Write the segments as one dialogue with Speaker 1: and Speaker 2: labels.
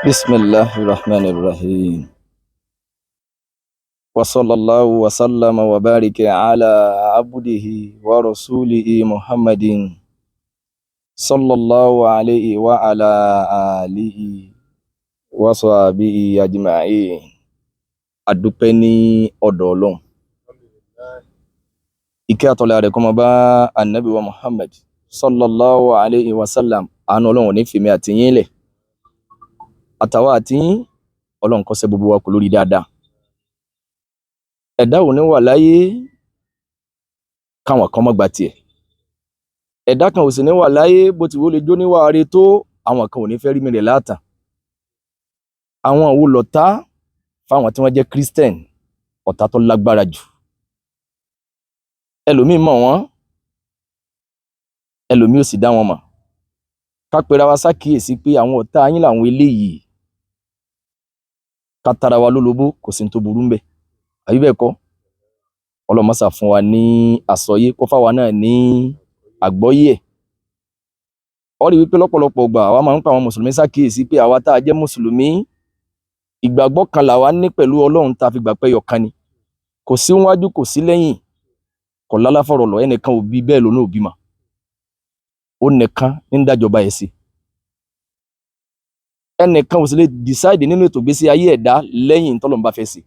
Speaker 1: بسم الله الرحمن الرحيم وصلى الله وسلم وبارك على عبده ورسوله محمد صلى الله عليه وعلى آله وصحبه أجمعين. Adúpẹ́ ní ọ̀dọ̀ Ọlọ́run. Ìkẹ́ àtọlá rẹ̀ kó máa bá Ànábì wa Muhammad sallallahu alayhi wa sallam. Àánú Ọlọ́run ò ní fèmí àti yín lẹ̀, àtàwa àti yín. Ọlọ́run kó ṣe gbogbo wa kù lórí dáadáa. Ẹ̀dá ò ní wà láyé káwọn kan má gba tiẹ̀, ẹ̀dá kan ò sì ní wà láyé bó ti wó lè jó níwà re tó, àwọn kan ò ní fẹ́ rí mi rẹ̀ látàn. Àwọn wo lọ̀tá fáwọn tí wọ́n jẹ́ Christian? Ọ̀tá tó lágbára jù, ẹlòmíì mọ̀ wọ́n, ẹlòmíì ò sì dá wọn mọ̀. Ká pera wa ṣàkíyèsí pé àwọn ọ̀tá yín làwọn eléyìí. Ká tara wa lólobó, kò sí ní tó burú ńbẹ̀, àbí bẹ́ẹ̀ kọ́? Ọlọ́mọṣà fún wa ní àsọyé, kó fáwa náà ní àgbọ́yé ẹ̀. Ó rí wípé lọ́pọ̀lọpọ̀ ìgbà àwa máa ń pa àwọn mùsùlùmí ṣàkíyèsí pé àwa tá a jẹ́ mùsùlùmí, ìgbàgbọ́ kan làwa ní pẹ̀lú Ọlọ́run tá a fi gbà pé ẹyọ̀kan ni, kò sí wájú, kò sí lẹ́yìn, kò lálàfọ̀rọ̀ lọ, ẹnìkan ò bí bẹ́ẹ̀ lónà òbí mà, ó nìkan ní dájọba ẹ̀ sí. Ẹnìkan ò sì lè decide nínú ètò ìgbésí ayé ẹ̀dá lẹ́yìn tọ́lọ́run bá fẹ́ sí.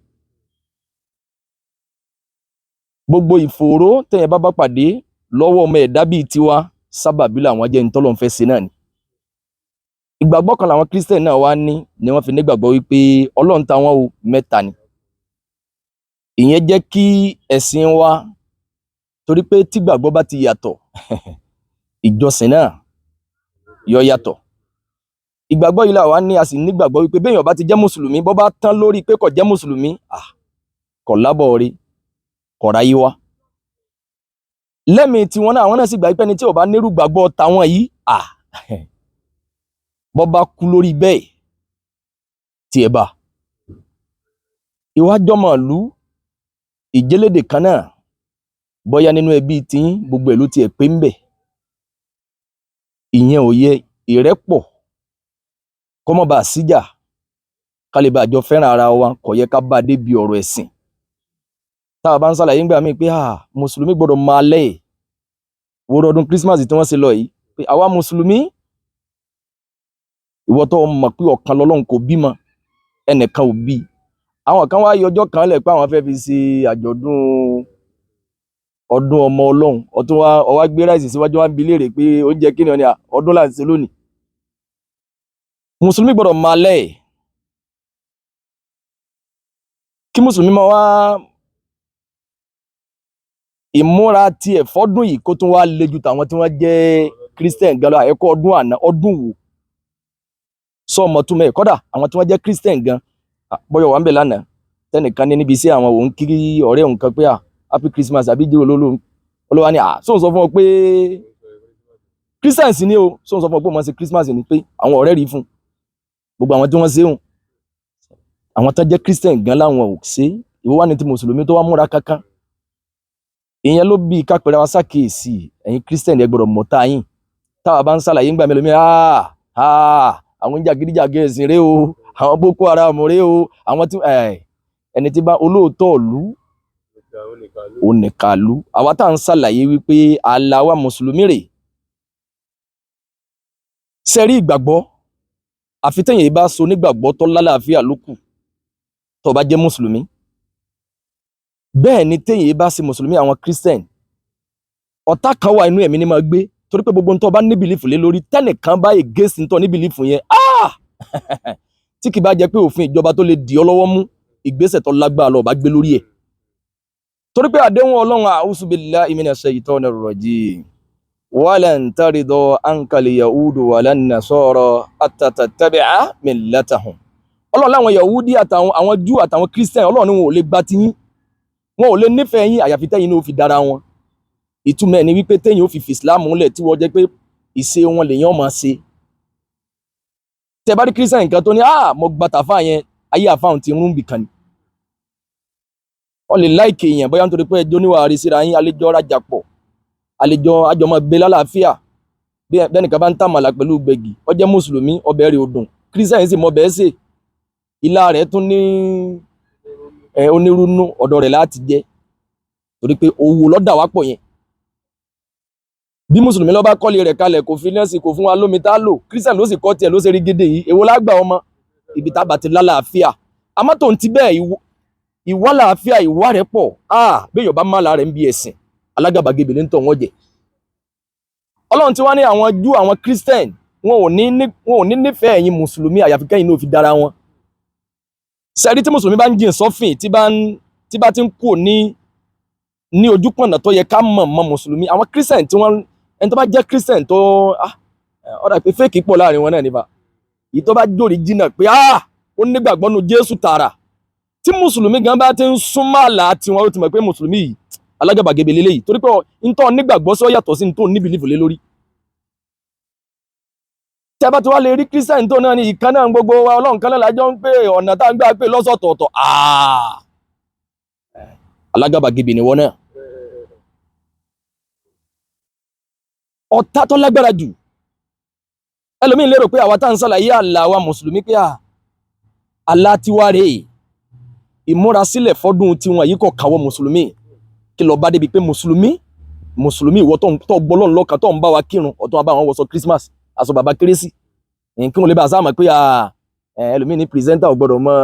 Speaker 1: Gbogbo ìfòòró tẹ̀yìn bá bá pàdé lọ́wọ́ ọmọ ẹ̀dá bíi tiwa, sábàbí làwọn jẹ́ ní tọ́lọ́run fẹ́ sí náà ni. Ìgbàgbọ́ kan làwọn Christian náà wá ní ni wọ́n fi nígbàgbọ́ wípé Ọlọ́run táwọn o mẹ́ta ni. Ìyẹn jẹ́ kí ẹ̀sìn wa, torí pé tígbàgbọ́ bá ti yàtọ̀, ìjọsìn náà yọ yàtọ̀. Ìgbàgbọ́ yìí làwa ní, a sì nígbàgbọ́ wípé béèyàn bá ti jẹ́ mùsùlùmí, bó bá tán lórí pé kò jẹ́ mùsùlùmí, kò lábọ̀ rí, kò ráyé wá. Lẹ́mìí tiwọn náà, àwọn náà sì gbà pé ẹni tí ò bá nírú gbàgbọ́ tàwọn yìí, bó bá kú lórí bẹ́ẹ̀, tiẹ̀ bá. Ìwájọ́mọ̀lú ìjẹ́lédè kan náà, bóyá nínú ẹbí tiyín gbogbo ẹ̀ ló tiẹ̀ pé ń bẹ̀, ìyẹn ò yẹ ìrẹ́pọ̀ kó má bàa síjà, ká lè bá jọ fẹ́ràn ara wa. Kò yẹ ká bá a débi ọ̀rọ̀ ẹ̀sìn. Tá a bá ń ṣàlàyé ńgbà míì pé mùsùlùmí gbọ́dọ̀ máa lẹ̀ wo ọdún Christmas tí wọ́n ṣe lọ yìí, pé àwa mùsùlùmí, ìwọ tó mọ̀ pé ọ̀kan lọ́lọ́run, kò bímọ, ẹnìkan ò bí, àwọn kan wá yọjọ́ kan lẹ̀ pé àwọn fẹ́ fi ṣe àjọ̀dún ọdún ọmọ Ọlọ́run, ọtún wá ọwá gbé ráìsì síwájú, wá ń bi léèrè pé oúnjẹ kí ni? Ọ ní ọdún là ń ṣe lónìí. Mùsùlùmí gbọ́dọ̀ máa lẹ̀ kí mùsùlùmí máa wá ìmúra tiẹ̀ fọ́dún yìí, kó tún wá le ju tàwọn tí wọ́n jẹ́ Christian gan lọ. Ẹ̀kọ́ ọdún àná, ọdún wo sọ ọmọ túmọ̀ ẹ̀? Kọ́dà àwọn tí wọ́n jẹ́ Christian gan, bọ́yọ̀ wà ń bẹ̀ lánàá, tẹnìkan ní níbi iṣẹ́ àwọn, òun kiri ọ̀rẹ́ òun kan pé happy Christmas, àbí jẹ́ olólùwà olówó ni sóun sọ fún ọ pé Christian sì ni o, sóun sọ fún ọ pé wọ́n ṣe Christmas ni, pé àwọn ọ̀rẹ́ rí fún gbogbo àwọn tí wọ́n ṣe òun. Àwọn tó jẹ́ Christian gan láwọn ò ṣe, ìwọ wà ní ti mùsùlùmí tó wá múra kankan. Ìyẹn ló bí kápẹ́rẹ́ wa ṣàkíyèsí, ẹ̀yin Christian, ẹ gbọ́dọ̀ mọ̀ tá yín. Táwa bá ń ṣàlàyé ńgbà mélòó mi, àwọn jàgídíjàgé ẹ̀sìn rèé o, àwọn Boko Haram rèé o, àwọn tí ẹni tí bá olóòótọ́ ìlú oníkàlù. Àwa tá à ń ṣàlàyé wípé àlà wa mùsùlùmí rèé sẹ́rí ìgbàgbọ́, àfi tẹ̀yìn yìí bá so nígbàgbọ́ tó lálàáfíà ló kù tó bá jẹ́ mùsùlùmí. Bẹ́ẹ̀ ni tẹ̀yìn yìí bá ṣe mùsùlùmí, àwọn Christian, ọ̀tá kan wà inú ẹ̀mí ni máa gbé, torí pé gbogbo ntọ́ bá ní belief lé lórí, tẹ́nìkan bá against ntọ́ ní belief yẹn, tí kì bá jẹ́ pé òfin ìjọba tó lè dì ọ́ lọ́wọ́ mú, ìgbésẹ̀ tó lágbára lọ bá gbé lórí ẹ̀, torí pé àdéhùn Ọlọ́run, a'uzu billahi minash shaitonir rajim, walan tarida ankal yahudu walan nasara hatta tattabi'a millatahum. Ọlọ́run láwọn Yahudi àtàwọn àwọn Júù àtàwọn Christian, Ọlọ́run ni wọn ò lè gba tiyín, wọn ò lè nífẹ̀ẹ́ yín, àyàfi tẹ́yin ní ó fi dára wọn. Ìtumọ̀ ẹ̀ ni wípé tẹ́yin ó fi fi Islam lẹ̀, tí wọ́n jẹ́ pé ìṣe wọn lèyàn máa ṣe. Tẹ́ bá rí Christian nǹkan tó ní mo gba tàfà yẹn, ayé àfáhùn ti rún bìkan ni. Wọ́n lè like èèyàn bóyá nítorí pé ẹjọ́ níwà rí síra yín, àlejò rajà pọ̀, àlejò àjọmọ́ gbé lálàáfíà. Bí ẹnìkan bá ń tàmàlà pẹ̀lú gbẹ̀gì, ó jẹ́ mùsùlùmí, ọbẹ̀ rẹ̀ ò dùn. Christian sì mọ bẹ́ẹ̀ sè, ilá rẹ̀ tún ní onírúnú ọ̀dọ̀ rẹ̀ láti jẹ, torí pé owó lọ́dà wá pọ̀ yẹn. Bí mùsùlùmí ló bá kọ́lé rẹ̀ kalẹ̀, kò fi nẹ́ẹ̀sì, kò fún wa lómi tá a lò, Christian ló sì kọ́ tiẹ̀ ló ṣe rí gédé yìí. Èwo lágbà ọmọ ibi tá a bá ti lálàáfíà? Àmọ́ tó ń ti bẹ́ẹ̀, ìwà làáfíà, ìwà rẹ̀ pọ̀. Bí Yorùbá má la rẹ̀ ń bi ẹ̀sìn alágàbàgebè ní tọ̀ wọ́n jẹ. Ọlọ́run ti wá ní àwọn Júù, àwọn Christian, wọn ò ní nífẹ̀ẹ́ ẹ̀yin mùsùlùmí àyàfi kẹ́yìn ní ó fi dára wọn. Sẹ́rí tí mùsùlùmí bá ń jìn sọ́fìn, tí bá ti ń kú ní ojúpọ̀nà tó yẹ ká mọ̀ mọ́ mùsùlùmí, àwọn Christian tí wọ́n, ẹni tó bá jẹ́ Christian tó ọ̀dà pé fake pọ̀ láàrin wọn náà nípa èyí tó bá jòrí jìnnà pé ó nígbàgbọ́ nu Jésù tààrà, tí mùsùlùmí gan bá ti ń súnmọ́ àlà tiwọn, ó ti mọ̀ pé mùsùlùmí yìí alágàbàgebè lélẹ́yìí, torí pé ntọ́ nígbàgbọ́ sí ó yàtọ̀ sí ntọ́ ní belief lé lórí. Tí a bá ti wá lè rí Christian tó náà ní ìkan náà gbogbo wa, Ọlọ́run kan náà lájọ ń pè, ọ̀nà tá à ń gbà pé lọ́sọ̀tọ̀ọ̀tọ̀, alágàbàgebè ni wọ́n náà. Ọ̀tá tó lágbára jù, ẹlòmíín lérò pé àwa tá à ń ṣàlàyé àlà wa mùsùlùmí pé àlà tiwa rèé, ìmúrasílẹ̀ fọ́dún tiwọn yìí kò káwọ́ mùsùlùmí. Kí lọ bá débi pé mùsùlùmí ìwọ tó gbọ́ Ọlọ́run lọ́kàn, tó ń bá wa kírun, ọ̀tún wa bá wọn wọṣọ Christmas, aṣọ bàbá kérésì, kí wọn lè bá a sáà mọ̀ pé ẹlòmíín ní pírẹsẹ́ńtà ò gbọ́dọ̀ mọ́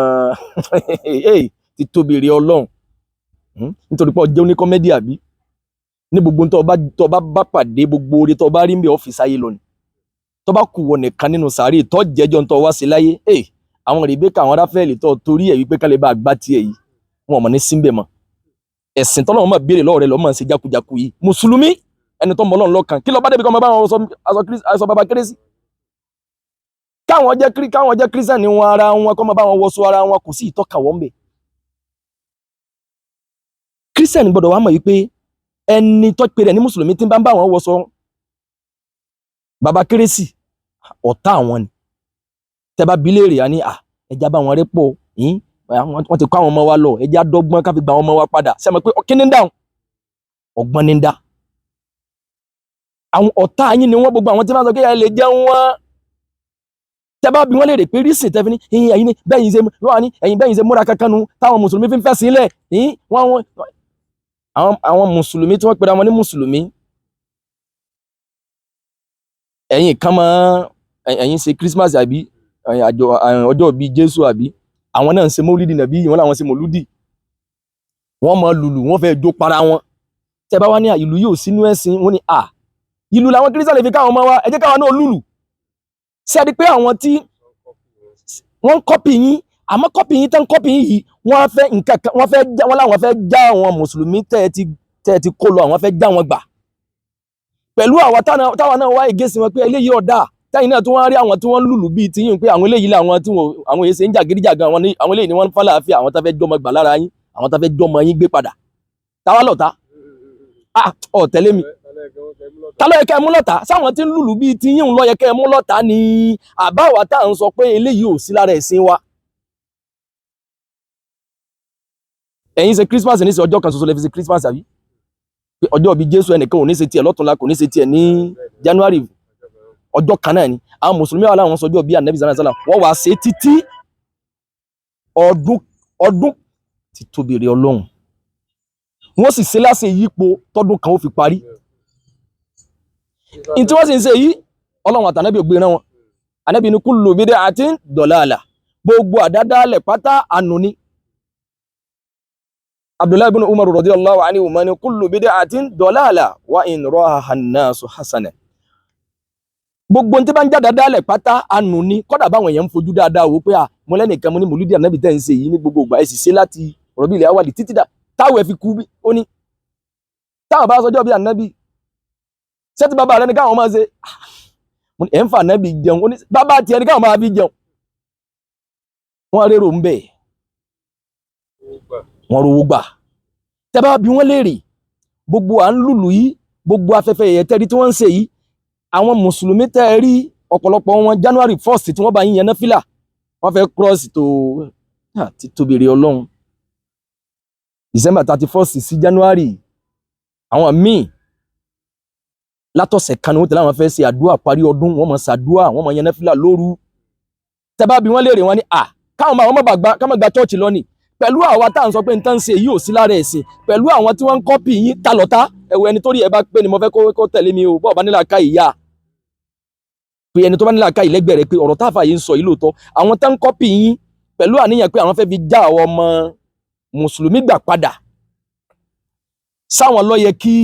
Speaker 1: ti tóbi rí Ọlọ́run, nítorí pé ọjọ́ oníkọ́mẹ́dì àbí ní gbogbo tó bá bá pàdé, gbogbo orí tó bá rí ń bẹ ọ́fíìsì ayé lọ ni. Tó bá kù wọ nìkan nínú sàárè tó jẹ́jọ́ tó wá sí láyé, àwọn Rèbékà, àwọn Ráfẹ́lì tó torí ẹ̀ wípé kálí bá gbá tiẹ̀ yìí, wọn ò mọ̀ ní síbẹ̀ mọ́. Ẹ̀sìn tọ́lọ́run máa béèrè lọ́wọ́ rẹ̀ lọ́ máa ń ṣe jákujáku yìí. Mùsùlùmí ẹni tó mọ Ọlọ́run lọ́kàn, kí ló bá débi kọ́ ọmọ bá wọn aṣọ bàbá kérésì? Káwọn jẹ́ kírísítẹ́nì ní wọn ara wọn, kọ́ ọmọ bá wọn wọṣọ ara wọn, kò sí ìtọ́ka wọn bẹ̀. Kírísítẹ́nì gbọ́dọ̀ wá mọ̀ yìí pé ẹni tó pe rẹ̀ ní mùsùlùmí tí ń bá ń bá wọn wọṣọ bàbá kérésì, ọ̀tá àwọn ni. Tẹ́ bá bi léèrè, á ní ẹja bá wọn rẹ́ pọ̀, wọ́n ti kọ́ àwọn ọmọ wa lọ, ẹja dọ́gbọ́n ká fi gba àwọn ọmọ wa padà. Ṣé mọ̀ pé kí ni ń dáhùn? Ọgbọ́n ni ń dá. Àwọn ọ̀tá yín ni wọ́n, gbogbo àwọn tí wọ́n sọ pé ẹ lè jẹun wọn. Tẹ́ bá bi wọ́n léèrè pé rísì tẹ́ fi ní ẹ̀yin ní bẹ́yìn ṣe wọ́n ní ẹ̀yin bẹ́yìn ṣe múra kankan nu táwọn mùsùlùmí fi ń fẹ́ sílẹ̀. Àwọn mùsùlùmí tí wọ́n pera wọn ní mùsùlùmí, ẹ̀yin kan máa ẹ̀yin ṣe Christmas àbí ọjọ́ bíi Jésù àbí, àwọn náà ń ṣe mọ́lídì nàbí, wọ́n làwọn ṣe mọ́lúdì, wọ́n máa lùlù, wọ́n fẹ́ jó para wọn. Tẹ́ bá wá ní ìlú yóò sínú ẹ̀sìn, wọ́n ní ìlú làwọn kírísítà lè fi káwọn ọmọ wa, ẹ jẹ́ káwọn náà lùlù. Ṣé ẹ rí pé àwọn tí wọ́n ń kọ́pì yín, àmọ́ kọ́pì yín tán kọ́pì yín yìí, wọ́n fẹ́ nǹkan kan, wọ́n fẹ́ já, wọ́n láwọn fẹ́ já àwọn mùsùlùmí tẹ́ ẹ ti kó lọ, àwọn fẹ́ já wọn gbà pẹ̀lú àwa táwa náà wá ìgésí wọn pé eléyìí ọ̀dà, tẹ́yìn náà tí wọ́n rí àwọn tí wọ́n ń lùlù bíi tiyín pé àwọn eléyìí làwọn tí àwọn èsè ń jàgídíjàgan, àwọn eléyìí ni wọ́n ń fàlàáfíà, àwọn tá fẹ́ jọmọ gbà lára yín, àwọn tá fẹ́ jọmọ yín gbé padà. Táwa lọ̀tá? Ọ̀ tẹ̀lé mi. Ta ló yẹ kẹ́ ẹ mú lọ́tá? Sáwọn tí ń lùlù bíi tiyín ló yẹ kẹ́ ẹ mú lọ́tá ni, àbáwá tá à ń sọ pé eléyìí ò sí lára ẹ̀sìn wa. Ẹ̀yin ṣe Christmas ní sí ọjọ́ kan ṣoṣo lè fi ṣe Christmas àbí? Ọjọ́ bíi Jésù ẹnìkan ò ní ṣe tiẹ̀ lọ́túnla, kò ní ṣe tiẹ̀ ní January, ọjọ́ kan náà ni. Àwọn mùsùlùmí wà láwọn sọjọ́ bíi Ànábì sallallahu alaihi wasallam, wọ́n wá ṣe títí ọdún ti tóbi rẹ̀ Ọlọ́run, wọ́n sì ṣe láṣẹ yípo tọdún kan ó fi parí. Ní tí wọ́n sì ń ṣe yìí, Ọlọ́run àtànábì ò gbé rán wọn. Ànábì ní kullu bid'atin dalalah, gbogbo àdádálẹ̀ pátá ànú ni. Abdullahi ibn Umar radiyallahu anhu ma ní kullu bid'atin dalalah wa in ra'aha an-nasu hasana. Gbogbo tí bá ń jáde dálẹ̀ pátá ànú ni, kọ́dà báwọn èèyàn ń fojú dáadáa wò pé à mo lẹ́nìkan mo ní mòlúdì ànábì tẹ́ ń ṣe yìí ní gbogbo ìgbà, ẹ̀ sì ṣe láti Rabiul Awwal títí dà táwọn ẹ̀ fi kú bí ó ní táwọn bá sọjọ́ bí ànábì ṣé tí bàbá rẹ ní káwọn máa ṣe ẹ̀ ń fa ànábì jẹun, ó ní bàbá tiẹ̀ ní káwọn máa fi jẹun. Wọ́n rérò ń bẹ̀, wọ́n rówó gbà. Tẹ́ bá bi wọ́n léèrè, gbogbo à ń lùlù yìí, gbogbo afẹ́fẹ́ ẹ̀yẹ tẹ́rí tí wọ́n ń ṣe yìí, àwọn mùsùlùmí tẹ́ ẹ rí ọ̀pọ̀lọpọ̀ wọn January 1st tí wọ́n bá yín yan náfìlà, wọ́n fẹ́ cross tó ti tóbi rí Ọlọ́run. December 31st sí January, àwọn míì látọ̀sẹ̀ kan ni wọ́n tẹ̀lé àwọn fẹ́ ṣe àdúrà parí ọdún, wọ́n máa ṣàdúrà, wọ́n máa yan náfìlà lóru. Tẹ́ bá bi wọ́n léèrè, wọ́n ní à káwọn máa wọ́n má bàa gba káwọn gba church lọ ni. Pẹ̀lú àwa tá à ń sọ pé n tán ń ṣe yìí ò sí lára ẹ̀sìn, pẹ̀lú àwọn tí wọ́n ń copy yín, ta lọ́tá? Ẹ̀wọ̀ ẹni tó rí ẹ bá pé ni mo fẹ́ kó tẹ̀lé mi o. Bọ́ọ̀ bá nílà ká ìyá pé ẹni tó bá nílà ká ìlẹ́gbẹ̀ẹ́ rẹ pé ọ̀rọ̀ táàfà yìí ń sọ yìí lóòótọ́, àwọn tá ń copy yín pẹ̀lú àníyàn pé àwọn fẹ́ fi já àwọn ọmọ mùsùlùmí gbà padà sáwọn ló yẹ kí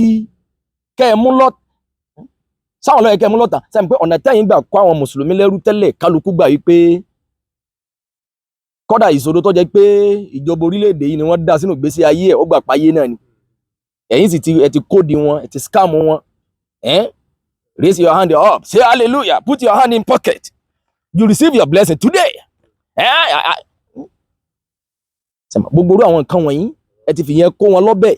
Speaker 1: kẹ́ ẹ mú lọ, sáwọn ló yẹ kẹ́ ẹ mú lọ́tà sẹ́mi pé ọ̀nà tẹ́yìn gbà kó àwọn mùsùlùmí lẹ́rú tẹ́lẹ̀, kálukú gbà wípé kọ́dà ìṣòro tó jẹ́ pé ìjọba orílẹ̀-èdè yìí ni wọ́n dá sínú ìgbésí ayé ẹ̀, ó gbà páyé náà ni. Ẹ̀yin sì ti ẹ ti code wọn, ẹ ti scam wọn. Eh? Raise your hand up, say hallelujah, put your hand in pocket, you receive your blessing today. Eh? Gbogbo irú àwọn nǹkan wọ̀nyí, ẹ ti fìyẹn kó wọn lọ́bẹ̀.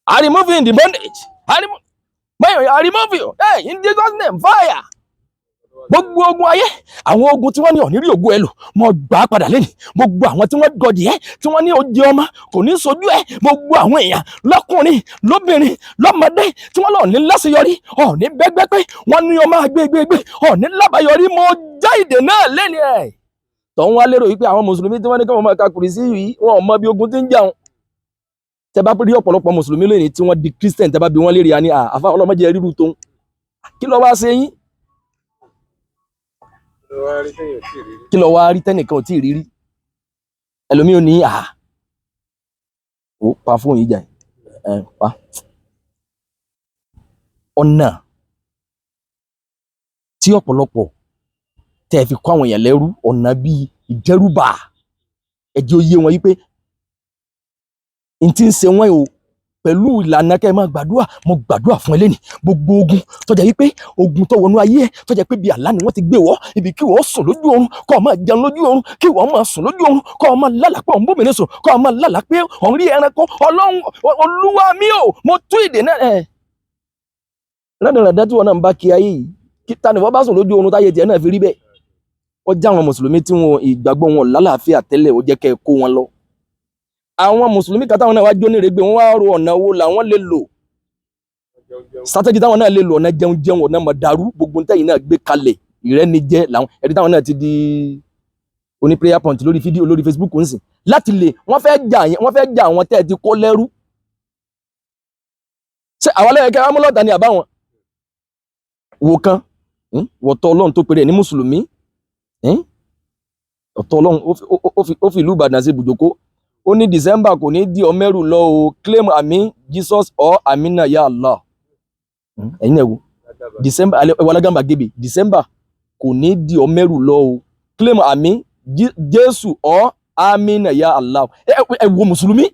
Speaker 1: I remove you in the bondage. I remove you. Hey, in Jesus' name, fire. Gbogbo ogun ayé, àwọn ogun tí wọ́n ní ọ̀ní rí ògo ẹ lò, mo gbà á padà lẹ́nu. Gbogbo àwọn tí wọ́n gọdì ẹ, tí wọ́n ní oúnjẹ ọmọ kò ní sojú ẹ, gbogbo àwọn èèyàn lọ́kùnrin, lóbìnrin, lọ́mọdé tí wọ́n lọ ní láṣeyọrí, ọ̀ní bẹ́gbẹ́ pé wọ́n ní ọmọ agbégbégbé, ọ̀ní lábàyọrí, mo já ìdè náà lẹ́nu ẹ̀. Tọ́hún wá lérò wípé àwọn mùsùlùmí tí wọ́n ní káwọn máa ka kùrìsí yìí, wọn ò mọ bí ogun ti ń jà wọn. Tẹ bá rí ọ̀pọ̀lọpọ̀ mùsùlùmí lónìí tí wọ́n di Christian, tẹ bá bi wọ́n léèrè, á ní àfa ọlọ́mọdé ríru tó ń kí ló wá ṣe yín? Kí ló wá rí tẹ́nìkan ò tí ì rí rí? Ẹlòmíì ò ní à ó pa fóònù yìí jà ẹ pa. Ọ̀nà tí ọ̀pọ̀lọpọ̀ tẹ́ ẹ fi kó àwọn èèyàn lẹ́rú, ọ̀nà bíi ìdẹ́rùbà, ẹ jẹ́ ó yé wọn wípé n tí ń ṣe wọ́n o pẹ̀lú ìlànà kẹ́ ẹ máa gbàdúrà. Mo gbàdúrà fún ẹ lẹ́nìí, gbogbo ogun tó jẹ́ wípé ogun tó wọnú ayé ẹ, tó jẹ́ pé bí àlá ni wọ́n ti gbé wọ́ ibi, kí wọ́n sùn lójú oorun kó o máa jẹun lójú oorun, kí wọ́n máa sùn lójú oorun kó o máa lálàá pé òun bómìnir sùn, kó o máa lálàá pé òun rí ẹranko. Ọlọ́run olúwa mi ò, mo tú ìdè náà ẹ̀ lọ́dọ̀ọ̀dọ̀ tí wọ́n náà ń bá kí ayé yìí. Kí ta ni wọ́n bá sùn lójú oorun táyé tiẹ̀ náà fi rí bẹ́ẹ̀? Ó já àwọn mùsùlùmí tí wọn ìgbàgbọ́ wọn lálàáfíà tẹ́lẹ̀, ó jẹ́ kẹ́ ẹ kó wọn lọ. Àwọn mùsùlùmí kan táwọn náà wá jó nírègbè, wọn wá ro ọ̀nà wo làwọn lè lò, strategy táwọn náà lè lò, ọ̀nà jẹun jẹun, ọ̀nà mọ̀dàrú. Gbogbo ntẹ́yìn náà gbé kalẹ̀, ìrẹ́nijẹ làwọn ẹ̀rí táwọn náà ti di oní prayer point lórí fídíò lórí Facebook ń sìn láti lè wọ́n fẹ́ jà yẹn, wọ́n fẹ́ jà àwọn tẹ́ ẹ ti kó lẹ́rú. Ṣé àwọn alẹ́ kẹ́ amúlọ́ta ni àbáwọn wò kan wọ̀tọ̀ Ọlọ́run tó pèrè ní mùsùlùmí, ọ̀tọ̀ Ọlọ́run ó fi ìlú Ìbàdàn ṣe ibùjókòó. Ó ní December kò ní di ọmẹ́rù lọ o, claim àmì Jesus or amina ya Allah. Ẹ̀yin náà wo December ẹwà alágàmbàgebè. December kò ní di ọmẹ́rù lọ o, claim àmì Jésù or amina ya Allah. Ẹ wo mùsùlùmí,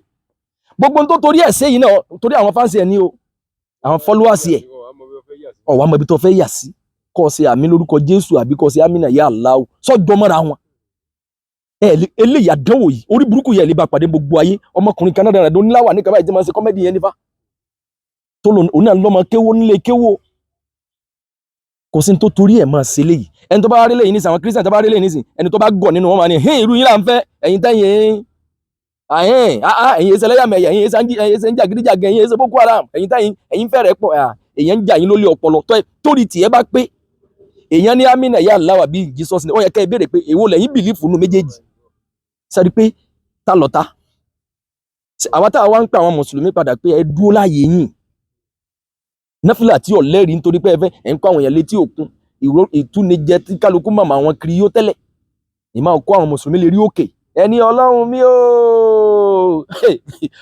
Speaker 1: gbogbo tó torí ẹ̀ sẹ́yìn náà, torí àwọn fans ẹ̀ ní o, àwọn followers ẹ̀, ọ̀wá mọ ibi tó fẹ́ yà sí, kọ́ ṣe àmì lórúkọ Jésù àbí kọ́ ṣe amina ya Allah sọ́jọ́ mọ́ra wọn. Ẹ eléyìí, àdánwò yìí, orí burúkú yẹn lè bá pàdé gbogbo ayé. Ọmọkùnrin kan náà dára níláwà ní kaba yìí tí máa ń ṣe comedy yẹn nífa tó lò òun náà lọ́mọ kéwó nílé kéwó, kò sí ní tó torí ẹ̀ máa ṣe léyìí. Ẹni tó bá rí léyìí nísìn, àwọn Christian tó bá rí léyìí nísìn, ẹni tó bá gọ̀ nínú wọn máa ní hẹ́n, irú yín là ń fẹ́, ẹ̀yin tẹ́yìn ẹ̀hìn ẹ̀yin ẹsẹ̀ lẹ́yàmẹ̀yà, ẹ̀yin ẹsẹ̀ ń jàgídíjàgan, ẹ̀yin ẹsẹ̀ Boko Haram, ẹ̀yin tẹ́yìn ẹ̀yin fẹ́rẹ̀ pọ̀. Èyàn ń jà yín lólè ọpọlọ torí tiẹ̀ bá pé èyàn ní amina ya Allah bí Jesus ni ó yẹ ká ẹ béèrè pé èwo lẹ́yìn believe nínú méjèèjì sáré pé ta lọ́ta. Àwa tá a wá ń pè àwọn mùsùlùmí padà pé ẹ dúró láàyè yín, náfìlà tí ò lẹ́rìí, nítorí pé ẹ fẹ́ ẹ̀ ń kó àwọn èèyàn létí òkun ìtúnijẹ tí kálukú màmá àwọn kiri yó tẹ́lẹ̀, ìmáa kó àwọn mùsùlùmí lè rí òkè ẹni. Ọlọ́run mi o,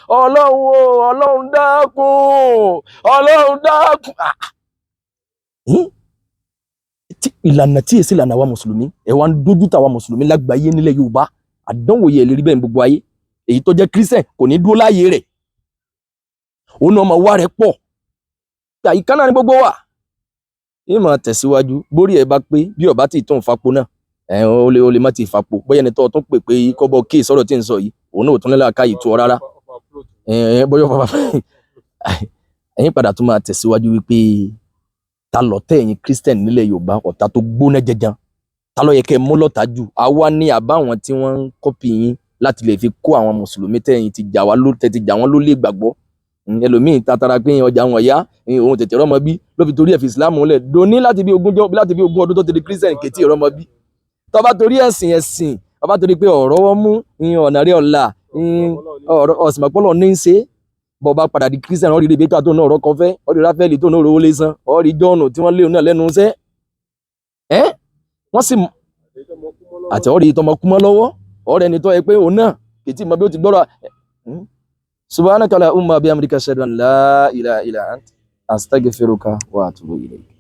Speaker 1: Ọlọ́run o, Ọlọ́run dákun, Ọlọ́run dákun. Ìlànà tí èsì ìlànà àwa mùsùlùmí, ẹ wá ń dójú tàwa mùsùlùmí lágbàáyé nílẹ̀ Yorùbá. Àdánwò yẹ lè rí bẹ́ẹ̀ ní gbogbo ayé. Èyí tó jẹ́ Christian kò ní dúró láàyè rẹ̀, òun náà máa wá rẹ̀ pọ̀. Àyíká náà ní gbogbo wa yìí máa tẹ̀síwájú. Bórí ẹ̀ bá pé bí ọba tí ì tó ń fapò náà ẹ̀, ó lè má ti fapò. Bóyá ẹni tó tún pè pé kọ́bọ̀ kí sọ̀rọ̀ tí ń sọ yìí, òun náà ò tún nílò ká yìí tú ọ rárá. Ẹ̀ bóyá bàbá ẹ̀yin padà tún máa tẹ̀síwájú wípé ta lọ̀tẹ̀ ẹ̀yin Christian nílẹ̀ Yorùbá, ọ̀tá tó gbóná jẹjan, ta ló yẹ kẹ́ ẹ mú lọ́tà jù, àwa ní àbáwọn tí wọ́n ń copy yín láti lè fi kó àwọn mùsùlùmí tẹ̀yin ti jà wá ló tẹ̀ ti jà wọ́n lólè gbàgbọ́? Ẹlòmíì tatara pé ọjà wọn yá, òun tètè rọmọ bí, ló fi torí ẹ̀ fi Islam lẹ̀ dòní láti bí ogún láti bí 20 ọdún tó ti di Christian, kètì rọmọ bí. Tó bá torí ẹ̀sìn ẹ̀sìn, tó bá torí pé ọ̀rọ̀ wọn mú ọ̀nà rí ọ̀la ọ̀rọ̀ ọ̀sìnmọ̀pọ̀lọ̀ ní í ṣe, bọ́ bá padà di Christian, ó rí Rebecca tó náà ọ̀rọ̀ kan fẹ́, ó rí Ráfẹ́lì tó náà rówó lé san, ó rí John tí wọ́n lé òun náà lẹ́nu iṣẹ́ ẹ́ wọ́n sì àti ó rí tọmọ kú mọ́ lọ́wọ́, ọ̀rẹ́ ẹni tó yẹ pé òun náà kìtì mọ bí ó ti gbọ́rọ̀. Subhanaka allahumma bihamdika, ashhadu an la ilaha illa ant, astaghfiruka wa atubu ilayk.